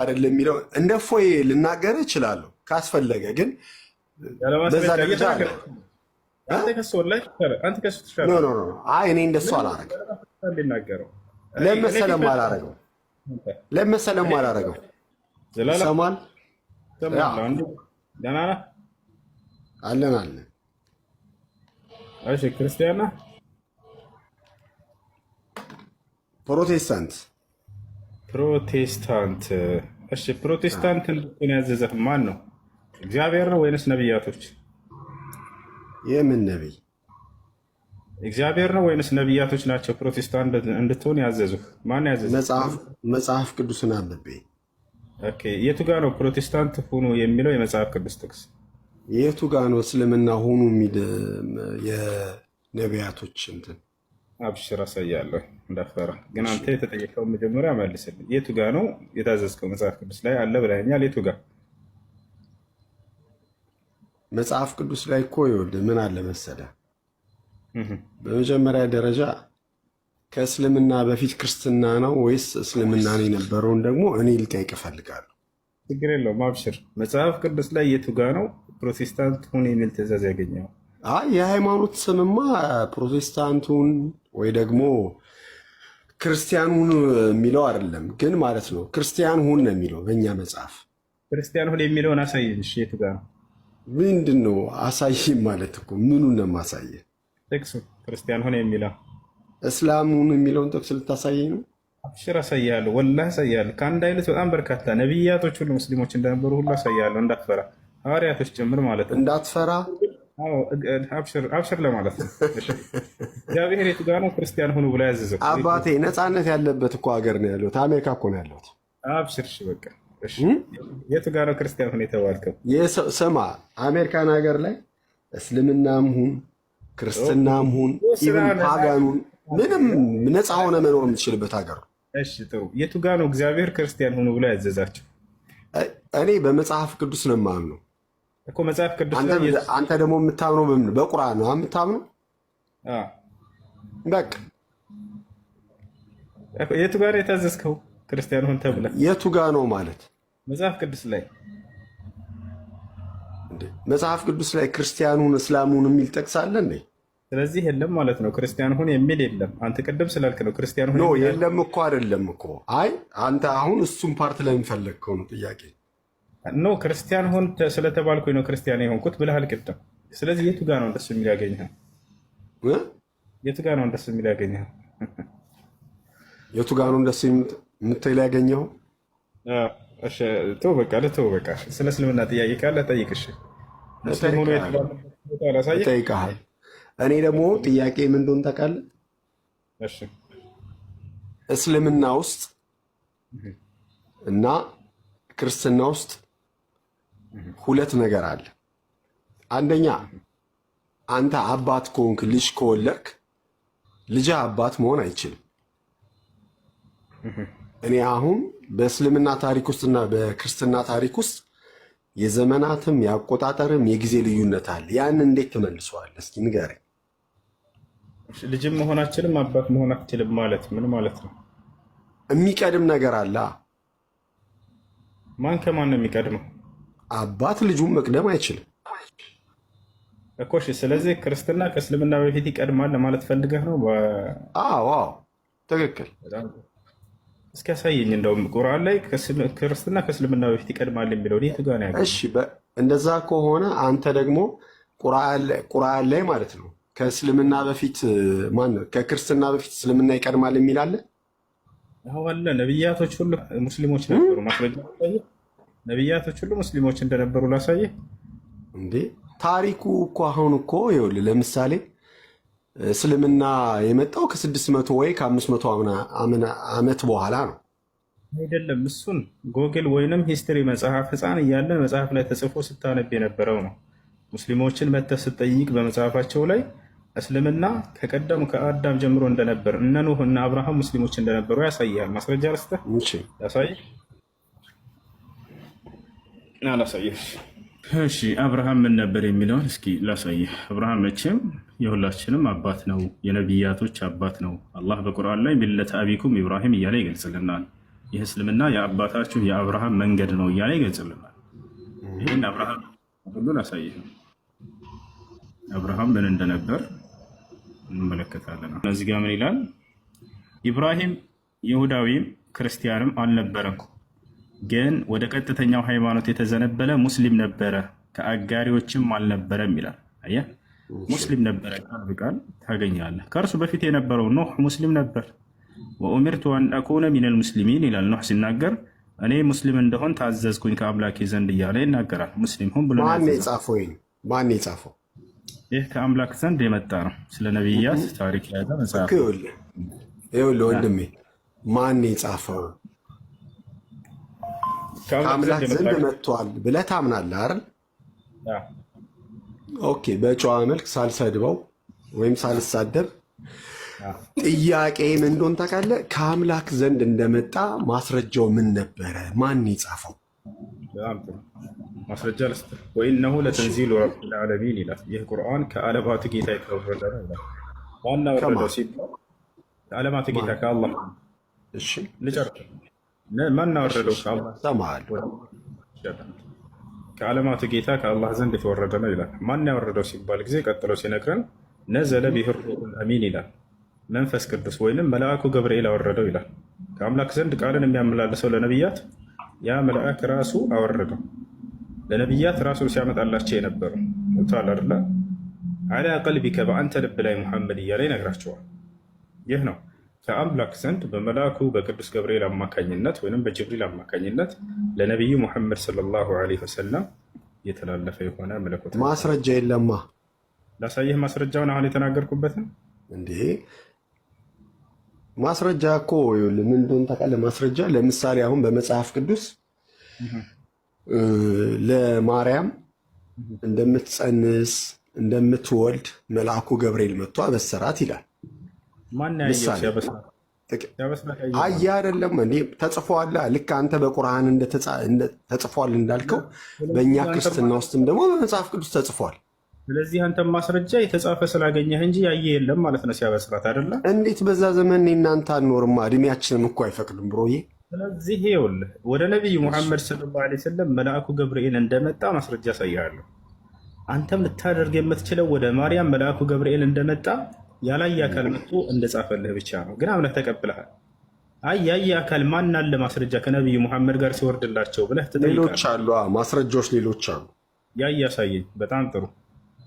አይደለም የሚለው እንደ ፎይ ልናገር እችላለሁ ካስፈለገ፣ ግን በዛ ደረጃ አለ። No, no, no፣ አይ እኔ እንደሱ አላረግም። ለመሰለም አላረገው ለመሰለም አላረገው። ይሰማል። አለን አለን። እሺ፣ ክርስቲያን ነህ? ፕሮቴስታንት። ፕሮቴስታንት። እሺ፣ ፕሮቴስታንት እንድትሆን ያዘዘህ ማን ነው? እግዚአብሔር ነው ወይንስ ነቢያቶች? የምን ነቢይ? እግዚአብሔር ነው ወይንስ ነቢያቶች ናቸው ፕሮቴስታንት እንድትሆን ያዘዙህ? ማን ያዘዘህ? መጽሐፍ ቅዱስን አንብቤ። Okay፣ የቱ ጋ ነው ፕሮቴስታንት ሁኑ የሚለው የመጽሐፍ ቅዱስ ጥቅስ? የቱ ጋ ነው እስልምና ሁኑ የሚል የነቢያቶች እንትን? አብሽር፣ አሳያለሁ እንዳፈራ። ግን አንተ የተጠየቀውን መጀመሪያ መልስልኝ። የቱ ጋ ነው የታዘዝከው? መጽሐፍ ቅዱስ ላይ አለ ብለኸኛል። የቱ ጋ? መጽሐፍ ቅዱስ ላይ እኮ ይኸውልህ ምን አለ መሰለህ፣ በመጀመሪያ ደረጃ ከእስልምና በፊት ክርስትና ነው ወይስ እስልምና ነው የነበረውን ደግሞ እኔ ልጠይቅ እፈልጋለሁ። ችግር የለውም አብሽር። መጽሐፍ ቅዱስ ላይ የቱ ጋ ነው ፕሮቴስታንት ሁን የሚል ትእዛዝ ያገኘው? አይ፣ የሃይማኖት ስምማ ፕሮቴስታንቱን ወይ ደግሞ ክርስቲያኑን የሚለው አይደለም፣ ግን ማለት ነው ክርስቲያን ሁን ነው የሚለው በእኛ መጽሐፍ። ክርስቲያን ሁን የሚለውን አሳየኝ። እሺ፣ የቱ ጋ ነው? ምንድን ነው አሳይ ማለት እኮ ምኑን ነው የማሳየህ? ጥቅሱ ክርስቲያን ሁን የሚለው። እስላሙን የሚለውን ጥቅስ ልታሳየኝ ነው? አብሽር፣ አሳያለሁ። ወላሂ አሳያለሁ። ከአንድ አይነት በጣም በርካታ ነቢያቶች ሁሉ ሙስሊሞች እንደነበሩ ሁሉ አሳያለሁ። እንዳትፈራ፣ ሐዋርያቶች ጭምር ማለት ነው። እንዳትፈራ። አብሽር ለማለት ነው። እግዚአብሔር የቱ ጋ ነው ክርስቲያን ሁኑ ብሎ ያዘዘው? አባቴ፣ ነፃነት ያለበት እኮ ሀገር ነው ያለሁት። አሜሪካ እኮ ነው ያለሁት። አብሽር፣ እሺ፣ በቃ እሺ። የቱ ጋ ነው ክርስቲያን ሁን የተባልከው? ስማ፣ አሜሪካን ሀገር ላይ እስልምናም ሁን ክርስትናም ሁን even pagan ኡን ምንም ነፃ ሆነ መኖር የምትችልበት ሀገር ነው። እሺ ጥሩ። የቱ ጋ ነው እግዚአብሔር ክርስቲያን ሁኑ ብሎ ያዘዛቸው? እኔ በመጽሐፍ ቅዱስ ነው የማምነው። እኮ መጽሐፍ ቅዱስ ላይ አንተ ደግሞ የምታምነው በምን? በቁርአን ነው የምታምነው? በቃ። የቱ ጋር የታዘዝከው ክርስቲያን ሁን ተብለህ? የቱ ጋ ነው ማለት? መጽሐፍ ቅዱስ ላይ። መጽሐፍ ቅዱስ ላይ ክርስቲያኑን እስላሙን የሚል ጥቅስ አለ እንዴ? ስለዚህ የለም ማለት ነው። ክርስቲያን ሁን የሚል የለም። አንተ ቅድም ስላልክ ነው ክርስቲያን ሁን። No፣ የለም እኮ አይደለም እኮ። አይ፣ አንተ አሁን እሱን part ለምን ፈለግከው ነው ጥያቄ። No፣ ክርስቲያን ሁን ስለተባልኩኝ ነው ክርስቲያን የሆንኩት ብለሃል ቅድም። ስለዚህ የቱ ጋ ነው እንደሱ የሚል ያገኘኸው? የቱ ጋ ነው እንደሱ የሚል ያገኘኸው? የቱ ጋ ነው እንደሱ የምትል ያገኘኸው? ተው በቃ፣ ልተው በቃ። ስለ እስልምና ጥያቄ ካለ ጠይቅ። እሺ፣ ሙስሊም ሆኖ የተባለበት ቦታ ላሳየህ። እጠይቅሃል። እኔ ደግሞ ጥያቄ ምን እንደሆነ ታውቃለህ? እሺ። እስልምና ውስጥ እና ክርስትና ውስጥ ሁለት ነገር አለ። አንደኛ፣ አንተ አባት ከሆንክ፣ ልጅ ከወለድክ ልጅህ አባት መሆን አይችልም። እኔ አሁን በእስልምና ታሪክ ውስጥና በክርስትና ታሪክ ውስጥ የዘመናትም የአቆጣጠርም የጊዜ ልዩነት አለ። ያን እንዴት ትመልሰዋለህ? እስኪ ንገረኝ። ልጅም መሆን አትችልም፣ አባት መሆን አትችልም ማለት ምን ማለት ነው? የሚቀድም ነገር አለ። ማን ከማን ነው የሚቀድመው? አባት ልጁን መቅደም አይችልም። እኮ እሺ። ስለዚህ ክርስትና ከእስልምና በፊት ይቀድማል ለማለት ፈልገህ ነው? አዎ፣ ትክክል። እስኪ ያሳየኝ። እንደውም ቁርአን ላይ ክርስትና ከእስልምና በፊት ይቀድማል የሚለው የቱ ጋር ነው ያገኘው? እሺ፣ እንደዛ ከሆነ አንተ ደግሞ ቁርአን ላይ ማለት ነው ከእስልምና በፊት ማን ነው ከክርስትና በፊት እስልምና ይቀድማል የሚል አለ? አዎ አለ። ነቢያቶች ሁሉ ሙስሊሞች ነበሩ። ማስረጃ ላሳየህ? ነቢያቶች ሁሉ ሙስሊሞች እንደነበሩ ላሳየህ? እንዴ፣ ታሪኩ እኮ አሁን እኮ ይኸውልህ፣ ለምሳሌ እስልምና የመጣው ከ600 ወይ ከ500 ዓመት በኋላ ነው። አይደለም፣ እሱን ጎግል ወይንም history መጽሐፍ ህፃን እያለ መጽሐፍ ላይ ተጽፎ ስታነብ የነበረው ነው። ሙስሊሞችን መተህ ስትጠይቅ በመጽሐፋቸው ላይ እስልምና ከቀደሙ ከአዳም ጀምሮ እንደነበር፣ እነ ኑህ እነ አብርሃም ሙስሊሞች እንደነበሩ ያሳያል። ማስረጃ ልስጥህ? ያሳይ አላሳየህ? እሺ፣ አብርሃም ምን ነበር የሚለውን እስኪ ላሳየህ። አብርሃም መቼም የሁላችንም አባት ነው፣ የነቢያቶች አባት ነው። አላህ በቁርአን ላይ ملة أبيكم إبراهيم እያለ ይገልጽልናል። ይህ እስልምና የአባታችሁ የአብርሃም መንገድ ነው እያለ ይገልጽልናል። ይህን አብርሃም ሁሉ ላሳይህ። አብርሃም ምን እንደነበር እንመለከታለን። እዚህ ጋር ምን ይላል? ኢብራሂም ይሁዳዊም ክርስቲያንም አልነበረም፣ ግን ወደ ቀጥተኛው ሃይማኖት የተዘነበለ ሙስሊም ነበረ፣ ከአጋሪዎችም አልነበረም ይላል። አየህ፣ ሙስሊም ነበረ ቃል በቃል ታገኛለህ። ከእርሱ በፊት የነበረው ኖህ ሙስሊም ነበር። وأمرت أن أكون من المسلمين ይላል ኖህ ሲናገር፣ እኔ ሙስሊም እንደሆን ታዘዝኩኝ ከአምላኬ ዘንድ እያለ ይናገራል። ሙስሊም ሁን ብሎ ማን የጻፈው? ማን የጻፈው? ይህ ከአምላክ ዘንድ የመጣ ነው። ስለ ነቢያት ታሪክ የያዘ መጽሐፍ። ይኸውልህ ወንድሜ፣ ማን የጻፈው? ከአምላክ ዘንድ መጥቷል ብለህ ታምናለህ አይደል? Okay። በጨዋ መልክ ሳልሰድበው ወይም ሳልሳደብ ጥያቄ ምን እንደሆነ ታውቃለህ? ከአምላክ ዘንድ እንደመጣ ማስረጃው ምን ነበረ? ማን የጻፈው? ማስረጃ ልስጥህ። وإنه لتنزيل رب العالمين ይላል። ይህ ቁርአን ከዓለማቱ ጌታ የተወረደ ነው ይላል። ማን አወረደው ሲባል ከዓለማቱ ጌታ ከአላህ። እሺ ልጨርስ። ማን አወረደው? ከዓለማቱ ጌታ ከአላህ ዘንድ የተወረደ ነው ይላል። ማን ያወረደው ሲባል ጊዜ ቀጥሎ ሲነግረን نزل به الروح الأمين ይላል። መንፈስ ቅዱስ ወይንም መልአኩ ገብርኤል አወረደው ይላል። ከአምላክ ዘንድ ቃልን የሚያመላልሰው ለነቢያት ያ መልአክ ራሱ አወረደው። ለነቢያት ራሱ ሲያመጣላቸው የነበረው ታል አይደለ على قلبك በአንተ ልብ ላይ ሙሐመድ እያለ ይነግራቸዋል። ይህ ነው ከአምላክ ዘንድ በመልአኩ በቅዱስ ገብርኤል አማካኝነት ወይም በጅብሪል አማካኝነት ለነቢዩ ሙሐመድ صلى الله عليه وسلم የተላለፈ የሆነ መለኮት። ማስረጃ የለማ። ላሳይህ ማስረጃውን አሁን የተናገርኩበትን። እንዴ፣ ማስረጃ እኮ ምን እንደሆነ ታውቃለህ? ማስረጃ ለምሳሌ አሁን በመጽሐፍ ቅዱስ ለማርያም እንደምትጸንስ እንደምትወልድ መልአኩ ገብርኤል መጥቶ አበሰራት ይላል። ምሳሌ አያ አይደለም እንዴ? ተጽፏል። ልክ አንተ በቁርአን ተጽፏል እንዳልከው በእኛ ክርስትና ውስጥም ደግሞ በመጽሐፍ ቅዱስ ተጽፏል። ስለዚህ አንተ ማስረጃ የተጻፈ ስላገኘህ እንጂ ያየ የለም ማለት ነው። ሲያበስራት አይደለ? እንዴት በዛ ዘመን እናንተ አንኖርማ፣ እድሜያችንም እኮ አይፈቅድም bro ዬ። ስለዚህ ይኸውልህ ወደ ነቢዩ ሙሐመድ صلى الله عليه وسلم መልአኩ ገብርኤል እንደመጣ ማስረጃ አሳይሃለሁ። አንተም ልታደርግ የምትችለው ወደ ማርያም መልአኩ ገብርኤል እንደመጣ ያላየ አካል መጥቶ እንደጻፈልህ ብቻ ነው። ግን አምነህ ተቀብለሃል። አይ ያየ አካል ማን አለ ማስረጃ ከነቢዩ ሙሐመድ ጋር ሲወርድላቸው ብለህ ሌሎች ትጠይቃለህ። አሉ፣ ማስረጃዎች ሌሎች አሉ። ያየ አሳየኝ። በጣም ጥሩ።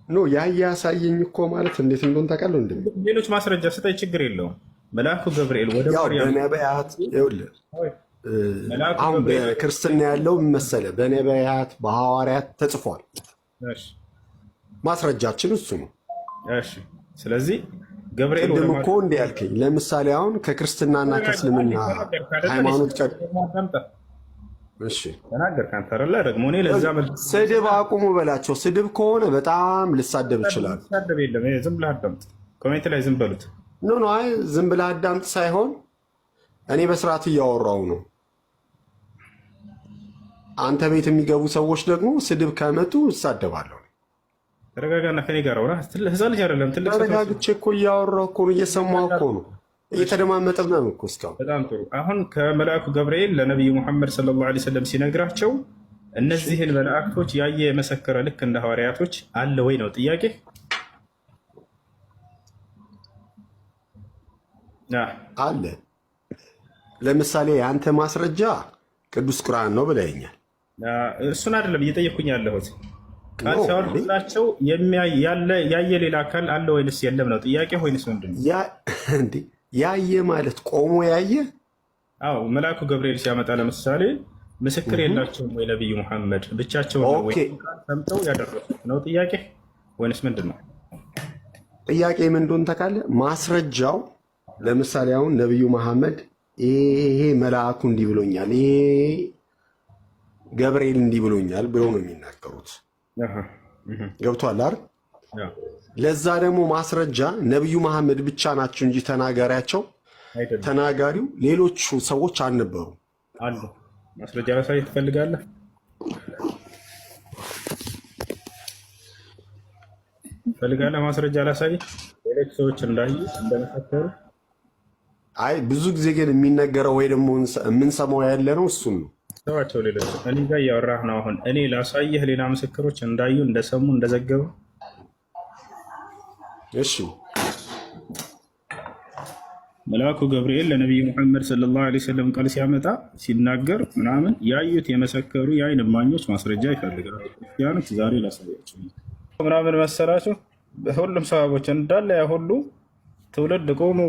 No፣ ያየ አሳየኝ እኮ ማለት እንዴት እንደሆነ ታውቃለህ? እንደ ሌሎች ማስረጃ ስጠኝ፣ ችግር የለውም። መልአኩ ገብርኤል ወደ ያው ማርያም በነቢያት ይኸውልህ መልአኩ አሁን ገብርኤል በክርስትና ያለው ምን መሰለህ፣ በነቢያት በሐዋርያት ተጽፏል። እሺ፣ ማስረጃችን እሱ ነው። እሺ። ስለዚህ ገብርኤል ወደ ቅድም እኮ እንዲህ ያልከኝ ለምሳሌ አሁን ከክርስትናና ከእስልምና ሃይማኖት እሺ ተናገርክ አንተ አይደለ? ደግሞ እኔ ለዛ መልስ ስድብ አቁሙ በላቸው። ስድብ ከሆነ በጣም ልሳደብ እችላለሁ። ሳደብ የለም። ይሄ ዝም ብለህ አዳምጥ። Comment ላይ ዝም በሉት። No, no፣ አይ ዝም ብለህ አዳምጥ ሳይሆን እኔ በስርዓት እያወራው ነው። አንተ ቤት የሚገቡ ሰዎች ደግሞ ስድብ ከመጡ እሳደባለሁ። ተረጋጋና ከኔ ጋር አውራ። ህፃን ልጅ አይደለም ትልቅ ሰው። ተረጋግቼ እኮ እያወራሁ እኮ ነው፣ እየሰማሁ እኮ ነው፣ እየተደማመጥን ነው እኮ እስካሁን። በጣም ጥሩ። አሁን ከመልአኩ ገብርኤል ለነቢዩ ሙሐመድ صلى الله عليه وسلم ሲነግራቸው እነዚህን መላእክቶች ያየ የመሰከረ ልክ እንደ ሐዋርያቶች አለ ወይ ነው ጥያቄ። አለ። ለምሳሌ የአንተ ማስረጃ ቅዱስ ቁርአን ነው ብለኸኛል። እሱን አይደለም እየጠየኩኝ ያለሁት። ቃል No እንዴ ሲያወርድላቸው ያየ ሌላ አካል አለ ወይንስ የለም ነው ጥያቄ፣ ወይንስ ምንድን ነው? እንዴ ያየ ማለት ቆሞ ያየ? አዎ፣ መልአኩ ገብርኤል ሲያመጣ ለምሳሌ ምስክር የላቸውም ወይ ነቢዩ ሙሐመድ ብቻቸውን ነው ወይ Okay ቃል ሰምተው ያደረሱት ነው ጥያቄ ወይንስ ምንድን ነው? ጥያቄ ምን እንደሆነ ታውቃለህ? ማስረጃው ለምሳሌ አሁን ነቢዩ መሐመድ ይሄ መልአኩ እንዲህ ብሎኛል፣ ይሄ ገብርኤል እንዲህ ብሎኛል ብለው ነው የሚናገሩት። አሃ፣ እህ፣ ገብቶሃል አይደል? አዎ፣ ለዛ ደግሞ ማስረጃ ነቢዩ መሐመድ ብቻ ናቸው እንጂ ተናጋሪያቸው አይደለም ተናጋሪው ሌሎቹ ሰዎች አልነበሩም። አሉ። ማስረጃ ላሳይህ ትፈልጋለህ? ትፈልጋለህ? ማስረጃ ላሳይህ፣ ሌሎች ሰዎች እንዳዩ እንደመሰከሩ። አይ ብዙ ጊዜ ግን የሚነገረው ወይ ደግሞ የምንሰማው ያለ ነው እሱን ነው። ተዋቸው። ሌሎች እኔ ጋር እያወራህ ነው። አሁን እኔ ላሳየህ ሌላ ምስክሮች እንዳዩ እንደሰሙ እንደዘገቡ። እሺ መልአኩ ገብርኤል ለነቢዩ ሙሐመድ صلى الله عليه وسلم ቃል ሲያመጣ ሲናገር ምናምን ያዩት የመሰከሩ የአይን እማኞች ማስረጃ ይፈልጋሉ። ክርስቲያኖች ዛሬ ላሳያቸው ምናምን መሰላቸው። ሁሉም ሰሃቦች እንዳለ ያ ሁሉ ትውልድ ቆሞ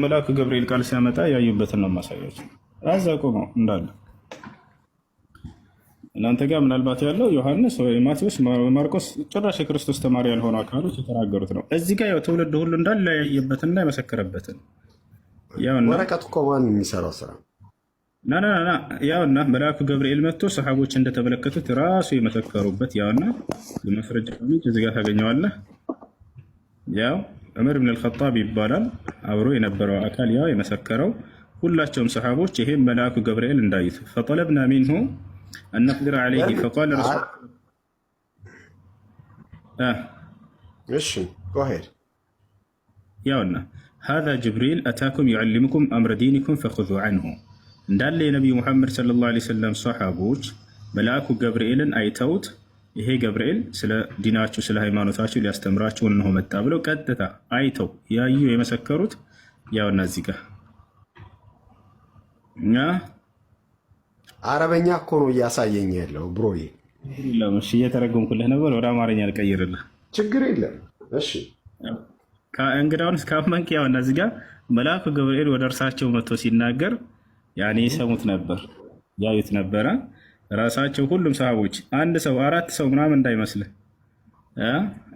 መልአኩ ገብርኤል ቃል ሲያመጣ ያዩበትን ነው ማሳያቸው። እዛ ቆመው እንዳለ እናንተ ጋር ምናልባት ያለው ዮሐንስ ወይ ማቴዎስ፣ ማርቆስ ጭራሽ የክርስቶስ ተማሪ ያልሆኑ አካሎች የተናገሩት ነው። እዚህ ጋር ያው ትውልድ ሁሉ እንዳለ ያየበትና የመሰከረበትን ያውና ወረቀቱ እኮ ማን የሚሰራው ስራ ና ና ና ያውና መልአኩ ገብርኤል መጥቶ ሰሓቦች እንደተመለከቱት ራሱ የመሰከሩበት ያውና የማስረጃ ምንጭ እዚህ ጋር ታገኘዋለህ። ያው ዑመር ብን አልኸጣብ ይባላል አብሮ የነበረው አካል ያው የመሰከረው ሁላቸውም ሰሓቦች ይሄም መልአኩ ገብርኤል እንዳዩት فطلبنا منه أن نقدر عليه فقال رسول እሺ go ahead። ያውና هذا جبريل أتاكم يعلمكم أمر دينكم فخذوا عنه እንዳለ የነቢዩ ሙሐመድ صلى الله عليه وسلم ሰሓቦች መልአኩ ገብርኤልን አይተውት ይሄ ገብርኤል ስለ ዲናችሁ ስለ ሃይማኖታችሁ ሊያስተምራችሁ እንሆ መጣ ብለው ቀጥታ አይተው ያዩ የመሰከሩት ያውና እዚህ ጋር እና አረበኛ እኮ ነው እያሳየኝ ያለው bro ዬ። እሺ እየተረጎምኩልህ ነበር፣ ወደ አማርኛ ልቀይርልህ። ችግር የለም። እሺ እንግዳውን ካመንክ ያውና እዚህ ጋር መልአኩ ገብርኤል ወደ እርሳቸው መጥቶ ሲናገር ያኔ ይሰሙት ነበር፣ ያዩት ነበረ። ራሳቸው ሁሉም ሰሃቦች አንድ ሰው አራት ሰው ምናምን እንዳይመስልህ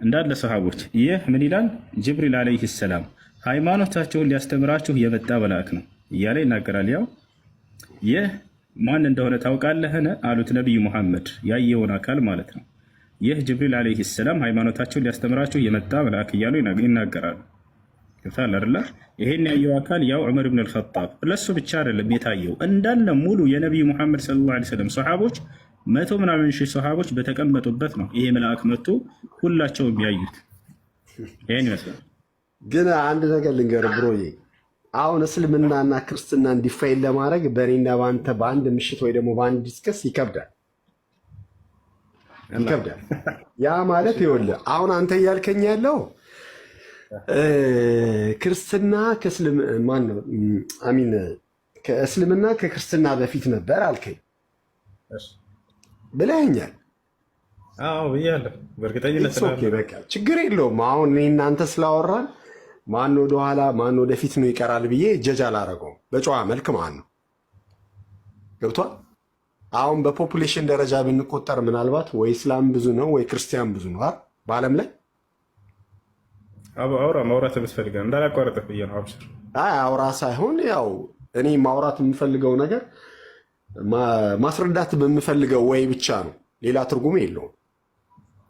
እንዳለ ሰሃቦች። ይህ ምን ይላል? ጅብሪል عليه السلام ሃይማኖታቸውን ሊያስተምራችሁ የመጣ መልአክ ነው እያለ ይናገራል። ያው ይህ ማን እንደሆነ ታውቃለህን? አሉት ነቢዩ ሙሐመድ ያየውን አካል ማለት ነው። ይህ ጅብሪል عليه السلام ሃይማኖታቸውን ሊያስተምራችሁ የመጣ መልአክ እያሉ ይናገራሉ። ገብቶሃል አይደለ? ይሄን ያየው አካል ያው ዑመር ብን አልኸጣብ ለሱ ብቻ አይደለም የታየው፣ እንዳለ ሙሉ የነቢዩ ሙሐመድ صلى الله عليه وسلم ሰሓቦች መቶ ምናምን ሺህ ሰሓቦች በተቀመጡበት ነው ይሄ መልአክ መጥቶ ሁላቸውም ያዩት። ይሄን ይመስላል። ግን አንድ ነገር ልንገር bro ዬ፣ አሁን እስልምናና ክርስትና define ለማድረግ በእኔና በአንተ በአንድ ምሽት ወይ ደግሞ በአንድ discuss ይከብዳል ይከብዳል። ያ ማለት ይኸውልህ አሁን አንተ እያልከኝ ያለው ክርስትና ማን ነው? አሚን ከእስልምና ከክርስትና በፊት ነበር አልከኝ ብለኸኛል። አዎ ብያለሁ፣ በእርግጠኝነት okay በቃ ችግር የለውም። አሁን እኔ እናንተ ስላወራን ማን ወደኋላ ማን ወደፊት ነው ይቀራል ብዬ ጀጅ አላረገውም። በጨዋ መልክ ማን ነው ገብቷል። አሁን በ population ደረጃ ብንቆጠር ምናልባት ወይ እስላም ብዙ ነው ወይ ክርስቲያን ብዙ ነው አይደል? በዓለም ላይ አውራ ማውራት የምትፈልገው እንዳላቋረጥህ ብዬ ነው። አብሽር። አይ አውራ ሳይሆን ያው እኔ ማውራት የምፈልገው ነገር ማስረዳት በምፈልገው ወይ ብቻ ነው፣ ሌላ ትርጉም የለውም።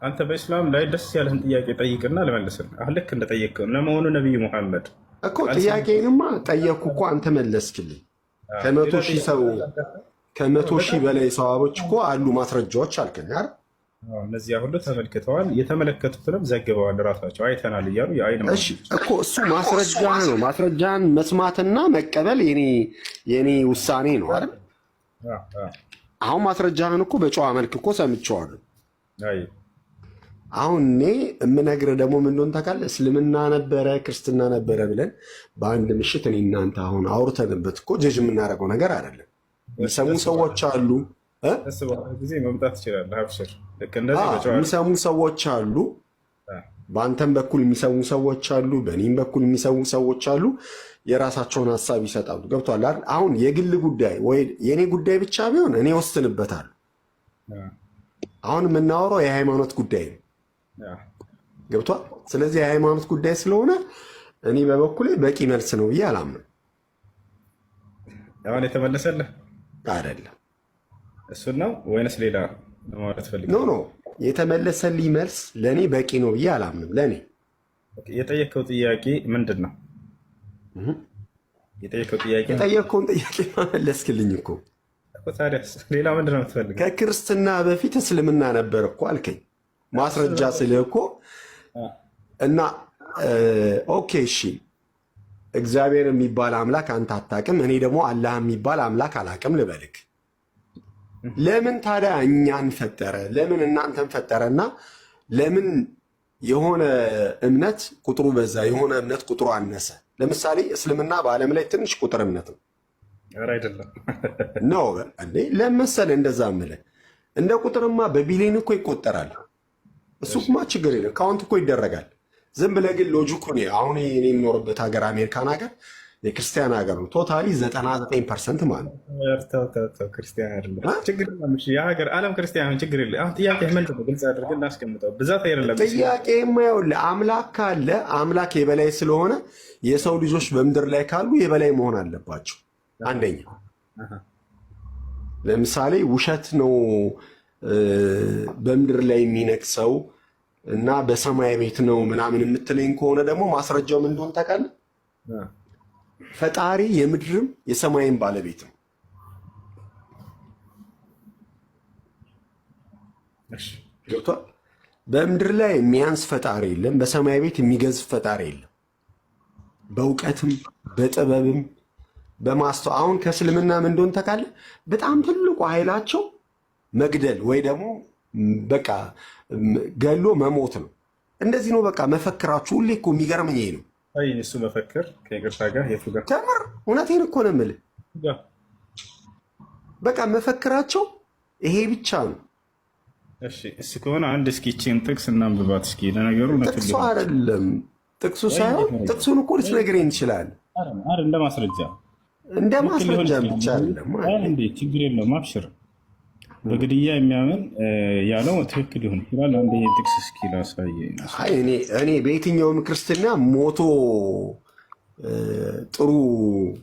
አንተ በኢስላም ላይ ደስ ያለህን ጥያቄ ጠይቅና ልመልስልህ። አሁን ልክ እንደጠየቅከው ለመሆኑ ነቢዩ ሙሐመድ እኮ ጥያቄንማ ጠየቅኩ እኮ አንተ መለስክልኝ። ከ100,000 ሰው ከ100,000 በላይ ሰዋቦች እኮ አሉ ማስረጃዎች አልከኝ አይደል? እነዚያ ሁሉ ተመልክተዋል፣ የተመለከቱትንም ዘግበዋል፣ ራሳቸው አይተናል እያሉ የአይን እሺ እኮ እሱ ማስረጃ ነው። ማስረጃን መስማትና መቀበል የኔ ውሳኔ ነው አይደል? አሁን ማስረጃህን እኮ በጨዋ መልክ እኮ ሰምቼዋለሁ። አሁን እኔ የምነግርህ ደግሞ ምን እንደሆነ ታውቃለህ? እስልምና ነበረ ክርስትና ነበረ ብለን በአንድ ምሽት እኔ እናንተ አሁን አውርተንበት እኮ ጀጅ የምናደርገው ነገር አይደለም። የሚሰሙ ሰዎች አሉ ደስ ባለህ ጊዜ መምጣት ትችላለህ። አብሽር። ልክ እንደዚህ በጨዋ የሚሰሙ ሰዎች አሉ። በአንተም በኩል የሚሰሙ ሰዎች አሉ፣ በእኔም በኩል የሚሰሙ ሰዎች አሉ። የራሳቸውን ሀሳብ ይሰጣሉ። ገብቶሃል አይደል? አሁን የግል ጉዳይ ወይ የእኔ ጉዳይ ብቻ ቢሆን እኔ ወስንበታለሁ። አሁን የምናወራው የሃይማኖት ጉዳይ ነው። ገብቷል። ስለዚህ የሃይማኖት ጉዳይ ስለሆነ እኔ በበኩሌ በቂ መልስ ነው ብዬ አላምንም። አሁን የተመለሰልህ አይደለም እሱን ነው ወይንስ ሌላ ለማውራት ፈልገህ? No, no፣ የተመለሰልኝ መልስ ለእኔ በቂ ነው ብዬ አላምንም። ለእኔ የጠየከው ጥያቄ ምንድን ነው? የጠየከው ጥያቄ የጠየቅከውን ጥያቄ መለስክልኝ እኮ። እኮ ታዲያስ ሌላ ምንድን ነው የምትፈልገው? ከክርስትና በፊት እስልምና ነበር እኮ አልከኝ። ማስረጃ ስልህ እኮ እና okay እሺ፣ እግዚአብሔር የሚባል አምላክ አንተ አታውቅም፣ እኔ ደግሞ አላህ የሚባል አምላክ አላውቅም ልበልክ። ለምን ታዲያ እኛን ፈጠረ? ለምን እናንተን ፈጠረና ለምን የሆነ እምነት ቁጥሩ በዛ፣ የሆነ እምነት ቁጥሩ አነሰ? ለምሳሌ እስልምና በዓለም ላይ ትንሽ ቁጥር እምነት ነው። ኧረ አይደለም ነው እንዴ? ለመሰለ እንደዛ የምልህ እንደ ቁጥርማ በቢሊዮን እኮ ይቆጠራል። እሱማ ችግር የለም count እኮ ይደረጋል። ዝም ብለህ ግን logic ኡ አሁን እኔ የምኖርበት ሀገር አሜሪካን ሀገር የክርስቲያን ሀገር ነው። Totally 99% ማለት ነው። ተው ተው ተው፣ ክርስቲያን አይደለም ችግር የለም። እሺ የሀገር ዓለም ክርስቲያን ችግር የለም። አሁን ጥያቄ ምንድን ነው? ግልጽ አድርገን እናስቀምጠው። ብዛት አይደለም። ጥያቄ የማየውልህ አምላክ ካለ አምላክ የበላይ ስለሆነ የሰው ልጆች በምድር ላይ ካሉ የበላይ መሆን አለባቸው። አንደኛ ለምሳሌ ውሸት ነው በምድር ላይ የሚነግሰው እና በሰማይ ቤት ነው ምናምን የምትለኝ ከሆነ ደግሞ ማስረጃው ምን እንደሆነ ታውቃለህ? ፈጣሪ የምድርም የሰማይም ባለቤት ነው። ገብቷል? በምድር ላይ የሚያንስ ፈጣሪ የለም። በሰማይ ቤት የሚገዝፍ ፈጣሪ የለም። በእውቀትም በጥበብም በማስተው አሁን ከእስልምና ምን እንደሆነ ታውቃለህ? በጣም ትልቁ ኃይላቸው መግደል ወይ ደግሞ በቃ ገሎ መሞት ነው። እንደዚህ ነው በቃ መፈክራችሁ። ሁሌ እኮ የሚገርመኝ ይሄ ነው። አይ እሱ መፈክር ከይቅርታ ጋር የቱ ጋር ከምር እውነቴን እኮ ነው የምልህ። በቃ መፈክራቸው ይሄ ብቻ ነው። እሺ እሱ ከሆነ አንድ እስኪ ይህቺን ጥቅስ እናንብባት እስኪ። ለነገሩ ጥቅሱ አይደለም ጥቅሱ ሳይሆን ጥቅሱን እኮ ልትነግረኝ ትችላለህ። እንደ ማስረጃ እንደ ማስረጃ ብቻ አይደለም። ችግር የለውም አብሽር። በግድያ የሚያምን ያለው ትክክል ሊሆን ይችላል። አንድ ጥቅስ እስኪ ላሳየኝ። እኔ በየትኛውም ክርስትና ሞቶ ጥሩ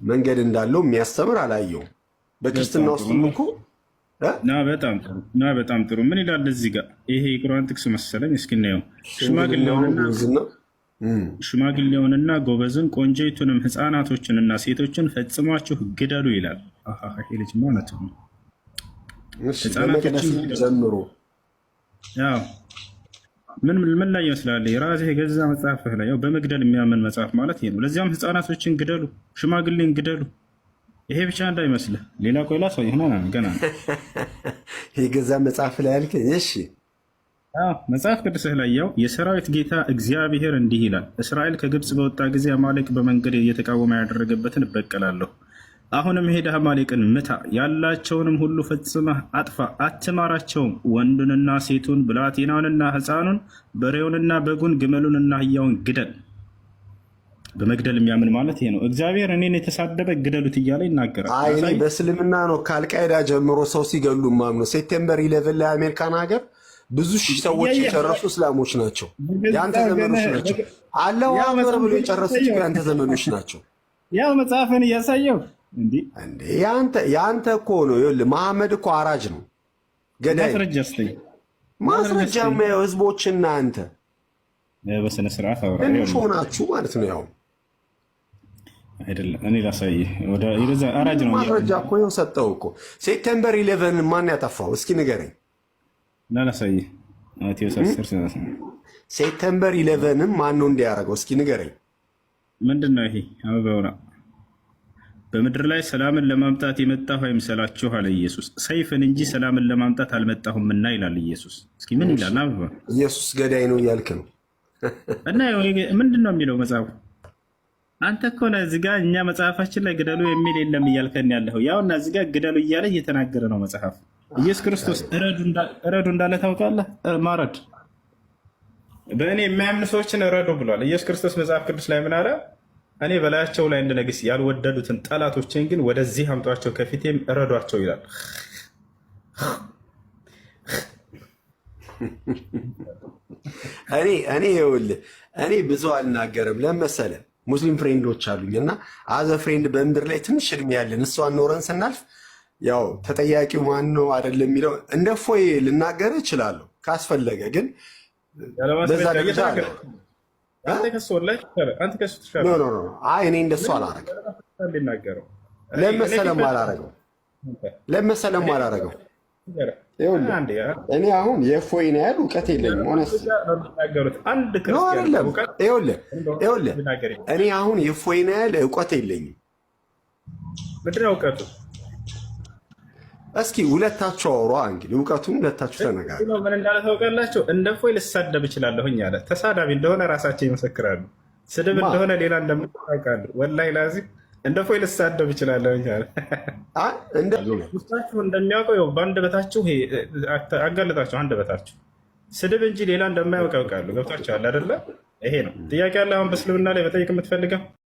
መንገድ እንዳለው የሚያስተምር አላየውም። በክርስትና ውስጥ እኮ በጣም ጥሩ በጣም ጥሩ። ምን ይላል እዚህ ጋር? ይሄ የቁርአን ጥቅስ መሰለኝ። እስኪ እናየው። ሽማግሌውንና ጎበዝን ቆንጆይቱንም ሕፃናቶችንና ሴቶችን ፈጽሟችሁ ግደሉ ይላል። ይሄ ልጅ ማለት ነው። ጀምሮ ምን ምን ላይ ይመስላል? የራስህ የገዛ መጽሐፍህ ላይ ያው በመግደል የሚያምን መጽሐፍ ማለት ይሄ ነው። ለዚያም ሕፃናቶችን ግደሉ፣ ሽማግሌን ግደሉ። ይሄ ብቻ እንዳይመስልህ። ሌላ ቆይ ላሳይህ። ና ገና የገዛ መጽሐፍ ላይ ያልከኝ። እሺ መጽሐፍ ቅዱስህ ላይ ያው የሰራዊት ጌታ እግዚአብሔር እንዲህ ይላል፣ እስራኤል ከግብፅ በወጣ ጊዜ አማሌቅ በመንገድ እየተቃወመ ያደረገበትን እበቀላለሁ። አሁንም ሄደህ አማሌቅን ምታ፣ ያላቸውንም ሁሉ ፈጽመህ አጥፋ፣ አትማራቸውም። ወንዱንና ሴቱን፣ ብላቴናውንና ሕፃኑን፣ በሬውንና በጉን፣ ግመሉንና አህያውን ግደል። በመግደል የሚያምን ማለት ይሄ ነው። እግዚአብሔር እኔን የተሳደበ ግደሉት እያለ ይናገራል። አይ እኔ በእስልምና ነው ከአልቃይዳ ጀምሮ ሰው ሲገሉ ማምነው። September 11 ላይ አሜሪካን ሀገር ብዙ ሺህ ሰዎች የጨረሱ እስላሞች ናቸው። የአንተ ዘመኖች ናቸው። አላሁ አክበር ብሎ የጨረሱት የአንተ ዘመኖች ናቸው። ያው መጽሐፍን እያሳየው እንዴ የአንተ እኮ ነው። ይኸውልህ መሐመድ እኮ አራጅ ነው፣ ገዳይ። ማስረጃ ህዝቦችና አንተ በስነ ስርዓት ትንሽ ሆናችሁ ማለት ነው። ያው አይደለም እኔ ላሳይህ። ወደ አራጅ ነው ማስረጃ እኮ ይኸው ሰጠው እኮ። September 11 ማን ያጠፋው? እስኪ ንገረኝ። ላሳይህ። ማቴዎስ 10 September 11 ም ማን ነው እንዲያደርገው? እስኪ ንገረኝ። ምንድን ነው ይሄ? አበባውና በምድር ላይ ሰላምን ለማምጣት የመጣሁ አይምሰላችሁ አለ ኢየሱስ። ሰይፍን እንጂ ሰላምን ለማምጣት አልመጣሁምና ይላል ኢየሱስ። እስኪ ምን ይላል? አበባ ኢየሱስ ገዳይ ነው እያልክ ነው። እና ምንድን ነው የሚለው መጽሐፉ? አንተ እኮ ነህ እዚህ ጋር እኛ መጽሐፋችን ላይ ግደሉ የሚል የለም እያልከን ያለኸው። ያው እና እዚህ ጋር ግደሉ እያለ እየተናገረ ነው መጽሐፍ። ኢየሱስ ክርስቶስ እረዱ እንዳለ ታውቃለህ። ማረድ በእኔ የሚያምኑ ሰዎችን እረዱ ብሏል። ኢየሱስ ክርስቶስ መጽሐፍ ቅዱስ ላይ ምን አለ? እኔ በላያቸው ላይ እንድነግስ ያልወደዱትን ጠላቶችን ግን ወደዚህ አምጧቸው፣ ከፊቴም እረዷቸው ይላል። እኔ ይኸውልህ እኔ ብዙ አልናገርም። ለመሰለህ ሙስሊም friend ኦች አሉኝ እና as a friend በምድር ላይ ትንሽ እድሜ ያለን እሷን ኖረን ስናልፍ ያው ተጠያቂው ማን ነው አይደለም የሚለው እንደ ፎይ ልናገር እችላለሁ ካስፈለገ፣ ግን በዛ ደረጃ አይ እኔ እንደሱ አላረግም። ለመሰለም አላረገው ለመሰለም አላረገው እኔ አሁን የእፎይን ያህል እውቀት የለኝም። Honest አንድ ክርስቲያን አይደለም። ይኸውልህ እኔ አሁን የእፎይን ያህል እውቀት የለኝም። ምንድን ነው እውቀቱ? እስኪ ሁለታችሁ አውሯ። እንግዲህ እውቀቱን ሁለታችሁ ተነጋገሩ። ምን እንዳለ ታውቃላችሁ? እንደ እፎይ ልሳደብ እችላለሁኝ አለ። ተሳዳቢ እንደሆነ ራሳቸው ይመሰክራሉ። ስድብ እንደሆነ ሌላ እንደምታውቃሉ። ወላሂ ላዚ እንደ እፎይ ልሳደብ እችላለሁኝ አለ። ውስጣችሁ እንደሚያውቀው በአንደበታችሁ አጋልጣችሁ፣ አንደበታችሁ ስድብ እንጂ ሌላ እንደማያውቅ ያውቃሉ። ገብታችኋል አይደለ? ይሄ ነው ጥያቄ ያለ አሁን በእስልምና ላይ መጠየቅ የምትፈልገው።